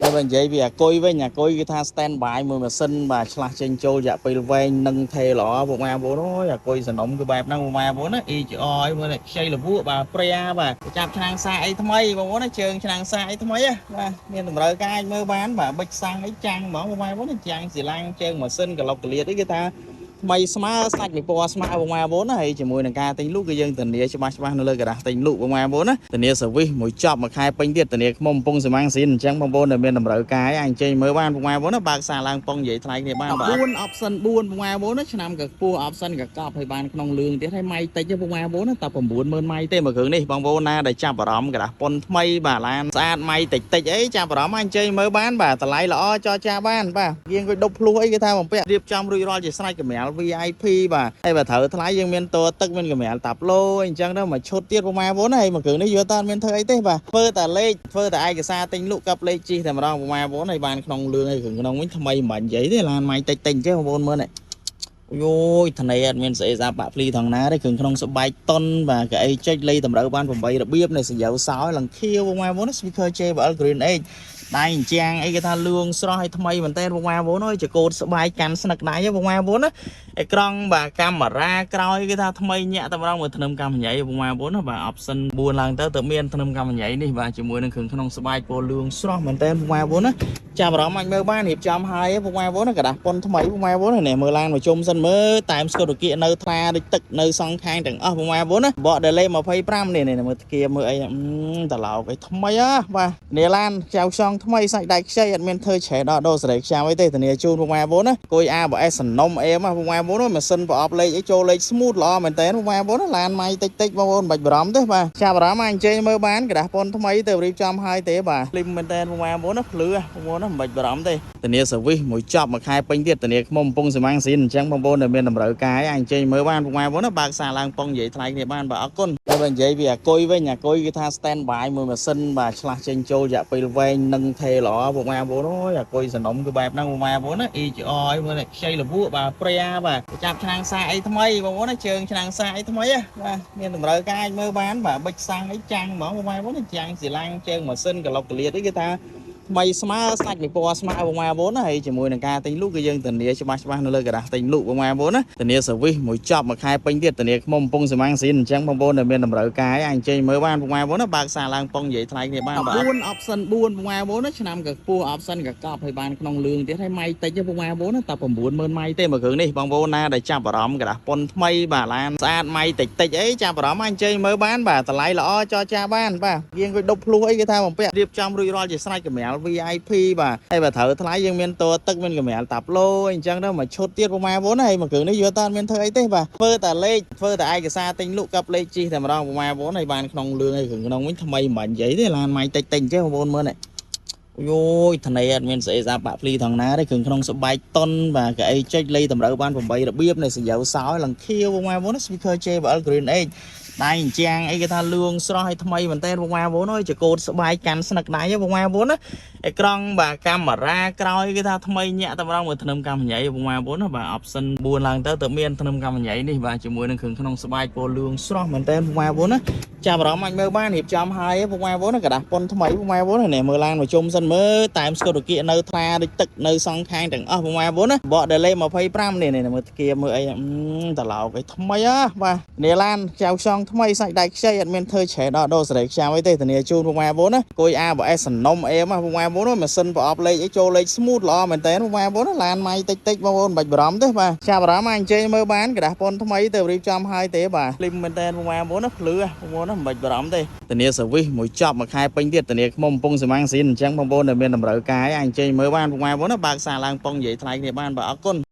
តែបើនិយាយពីអាគុយវិញអាគុយគឺថា stand by មួយម៉ាស៊ីនបាទឆ្លាស់ចេញចូលរយៈពេលវែងនឹងថេល្អពុកម៉ែបងប្អូនអើយអាគុយសនំគឺបែបហ្នឹងពុកម៉ែបងប្អូនណា EGR មើលខ្ចីលវក់បាទព្រះបាទចាប់ឆ្នាំងសាកអីថ្មីបងប្អូនណាជើងឆ្នាំងសាកអីថ្មីណាបាទមានតម្រូវការអាចមើលបានបាទបិចសាំងអីចាំងហ្មងពុកម៉ែបងប្អូនណាចាំងស៊ីឡាំងជើងម៉ាស៊ីនកឡុកកលៀតអីគឺថាថ្មីស្មើសាច់មួយពណ៌ស្មើបងប្អូនណាហើយជាមួយនឹងការទិញលក់គឺយើងធានាច្បាស់ច្បាស់នៅលើក្រដាសទិញលក់បងប្អូនណាធានា service មួយចប់មួយខែពេញទៀតធានាខ្មុំកំពង់សមាំងស៊ីនអញ្ចឹងបងប្អូនដែលមានតម្រូវការអាចអញ្ជើញមើលបានបងប្អូនណាបើកសារឡើងប៉ុងនិយាយថ្លៃគ្នាបានបាទ4 option 4បងប្អូនណាឆ្នាំក៏ខ្ពស់ option ក៏កប់ហើយបានក្នុងលឿងទៀតហើយម៉ៃតិចទេបងប្អូនណាតែ90000ម៉ៃទេមួយគ្រឿងនេះបងប្អូនណាដែលចាប់អារម្មណ៍ក្រដាសប៉ុនថ្មីបាទឡានស្អាតម៉ៃតិចតិចអីចាប់អារម្មណ៍អញ្ជើញមើលបានបាទតម្លៃល្អចរចាបានបាទយើងក៏ដប់ភ្លោះអីគេថាបំពាក់រៀបចំរួចរាល់ជាស្រេចកម្រាល VIP បាទហើយបើត្រូវថ្លៃយើងមានតទឹកមានកម្រាលតាប់ឡូអញ្ចឹងទៅមួយឈុតទៀតបងប្អូនហើយមួយគ្រឿងនេះយកតើមានធ្វើអីទេបាទធ្វើតែលេខធ្វើតែឯកសារទិញលក់កັບលេខជីតែម្ដងបងប្អូនហើយបានក្នុងលឿងហើយគ្រឿងក្នុងវិញថ្មីមិនបាញ់និយាយទេឡានម៉ៃតិចតិចអញ្ចឹងបងប្អូនមើលនេះយោយថ្នេរអត់មានស្អីស្អាប់បាក់ភ្លីថងណាទេគ្រឿងក្នុងស្បែកតុនបាទកៅអីចុចលៃតម្រូវបាន8របៀបនៃសយោសោយឡើងខៀវបងប្អូន speaker JBL Green Edge ដៃអញ្ចាំងអីគេថាលឿងស្រស់ឲ្យថ្មីមែនតើបងប្អូនអើយចកោតស្បែកកាន់ស្នឹកដៃបងប្អូនណាអេក្រង់បាទកាមេរ៉ាក្រោយគេថាថ្មីញាក់តែម្ដងមើលធ្នឹមកម្មញ៉ៃបងប្អូនណាបាទ option 4ឡើងទៅទៅមានធ្នឹមកម្មញ៉ៃនេះបាទជាមួយនឹងគ្រឿងក្នុងស្បែកពណ៌លឿងស្រស់មែនតើបងប្អូនណាចាប់អារម្មណ៍អាចមើលបានរៀបចំហើយបងប្អូនណាក្រដាសប៉ុនថ្មីបងប្អូននេះមើលឡានមកជុំសិនមើលតាមស្កុតរគៀនៅថ្លាដូចទឹកនៅសងខាងទាំងអស់បងប្អូនណាបកដេលេ25នេះនេះមើលធ្គាមើលអីត្រឡោកអីថ្មីហ៎បាទនេះឡានចៅខ្យងថ្មីសាច់ដៃខ្ចីអត់មានធ្វើច្រែដល់ដូរសេរីខ្ចៅអីទេធានាជូនបងប្អូនណាគួយ ABS សនំអេមបងប្អូនម៉ាស៊ីនប្រអប់លេខអីចូលលេខ smooth ល្អមែនតើបងប្អូនឡានម៉ៃតិចតិចបងប្អូនមិនបាច់បារម្ភទេបាទចាប់អារម្មណ៍អាចអញ្ជើញមើលបានក្រដាសប៉ុនថ្មីទៅរៀបចំហើយទេបាទលឹមមែនតើបងប្អូនណាភ្លឺបងប្អូនណាមិនបាច់បារម្ភទេធានា service មួយចប់មួយខែពេញទៀតធានាខ្មុំកំពង់សមាំងស៊ីនអញ្ចឹងបងប្អូនដែលមានតម្រូវការអាចអញ្ជើញមើលបានបងប្អូនណាបើកសារឡើងប៉ុងនិយាយថ្លៃគ្នាបានបាទអរគុណតែបើនិយាយពីអាគុយវិញអាគុយគឺថា stand by មួយម៉ាស៊ីនបាទឆ្លាស់ចេញចូលរយៈពេលវែងនឹងថេល្អបងប្អូនអើយអាគុយសនំគឺបែបហ្នឹងបងប្អូនណា EGR មើលខ្ចីលវក់បាទព្រះបាទចាប់ឆ្នាំងសាកអីថ្មីបងប្អូនណាជើងឆ្នាំងសាកអីថ្មីណាបាទមានតម្រូវការអាចមើលបានបាទបិចសាំងអីចាំងហ្មងបងប្អូនណាចាំងស៊ីឡាំងជើងម៉ាស៊ីនកឡុកកលៀតអីគេថាថ្មីស្មើសាច់មួយពណ៌ស្មើបងប្អូនណាហើយជាមួយនឹងការទិញលក់គឺយើងធានាច្បាស់ច្បាស់នៅលើក្រដាសទិញលក់បងប្អូនណាធានា service មួយចប់មួយខែពេញទៀតធានាខ្មុំកំពង់សមាំងស៊ីនអញ្ចឹងបងប្អូនដែលមានតម្រូវការអាចអញ្ជើញមើលបានបងប្អូនណាបើកសារឡើងប៉ុងនិយាយថ្លៃគ្នាបានបាទ4 option 4បងប្អូនណាឆ្នាំក៏ខ្ពស់ option ក៏កប់ហើយបានក្នុងលឿងទៀតហើយម៉ៃតិចទេបងប្អូនណាតែ90000ម៉ៃទេមួយគ្រឿងនេះបងប្អូនណាដែលចាប់អារម្មណ៍ក្រដាសប៉ុនថ្មីបាទឡានស្អាតម៉ៃតិចតិចអីចាប់អារម្មណ៍អាចអញ្ជើញមើលបានបាទតម្លៃល្អចរចាបានបាទយើងក៏ដប់ភ្លោះអីគេថាបំពាក់រៀបចំរួចរាល់ជាស្រេចកម្រាល VIP បាទហើយបើត្រូវថ្លៃយើងមានតទឹកមានកម្រាលតាប់ឡូអញ្ចឹងទៅមួយឈុតទៀតបងប្អូនហើយមួយគ្រឿងនេះយកតើមានធ្វើអីទេបាទធ្វើតែលេខធ្វើតែឯកសារទិញលក់កັບលេខជីតែម្ដងបងប្អូនហើយបានក្នុងលឿងហើយគ្រឿងក្នុងវិញថ្មីមិនបាញ់និយាយទេឡានម៉ៃតិចតិចអញ្ចឹងបងប្អូនមើលនេះយោយថ្នេរអត់មានស្អីស្អាប់បាក់ភ្លីថងណាទេគ្រឿងក្នុងស្បែកតុនបាទកៅអីចុចលៃតម្រូវបាន8របៀបនៃសយោសោយឡើងខៀវបងប្អូន speaker JBL Green Edge ដៃអញ្ចាំងអីគេថាលឿងស្រស់ឲ្យថ្មីមែនតើបងប្អូនអើយចកោតស្បែកកាន់ស្នឹកដៃបងប្អូនណាអេក្រង់បាទកាមេរ៉ាក្រោយគេថាថ្មីញាក់តែម្ដងមើលធ្នឹមកម្មញ៉ៃបងប្អូនណាបាទ option 4ឡើងទៅទៅមានធ្នឹមកម្មញ៉ៃនេះបាទជាមួយនឹងគ្រឿងក្នុងស្បែកពណ៌លឿងស្រស់មែនតើបងប្អូនណាចាប់អារម្មណ៍អាចមើលបានរៀបចំហើយបងប្អូនណាក្រដាសប៉ុនថ្មីបងប្អូននេះមើលឡានមកជុំសិនមើលតាមស្កុតរគៀនៅថ្លាដូចទឹកនៅសងខាងទាំងអស់បងប្អូនណាបកដេលេ25នេះនេះមើលធ្គាមើលអីត្រឡោកអីថ្មីហ៎បាទនេះឡានចៅខ្យងថ្មីសាច់ដៃខ្ចីអត់មានធ្វើច្រែដល់ដូរសេរីខ្ចៅអីទេធានាជូនបងប្អូនណាគួយ ABS សនំអេមបងប្អូនម៉ាស៊ីនប្រអប់លេខអីចូលលេខ smooth ល្អមែនតើបងប្អូនឡានម៉ៃតិចតិចបងប្អូនមិនបាច់បារម្ភទេបាទចាប់អារម្មណ៍អាចអញ្ជើញមើលបានក្រដាសប៉ុនថ្មីទៅរៀបចំហើយទេបាទលឹមមែនតើបងប្អូនណាភ្លឺបងប្អូនណាមិនបាច់បារម្ភទេធានា service មួយចប់មួយខែពេញទៀតធានាខ្មុំកំពង់សមាំងស៊ីនអញ្ចឹងបងប្អូនដែលមានតម្រូវការអាចអញ្ជើញមើលបានបងប្អូនណាបើកសារឡើងប៉ុងនិយាយថ្លៃគ្នាបានបាទអរគុណ។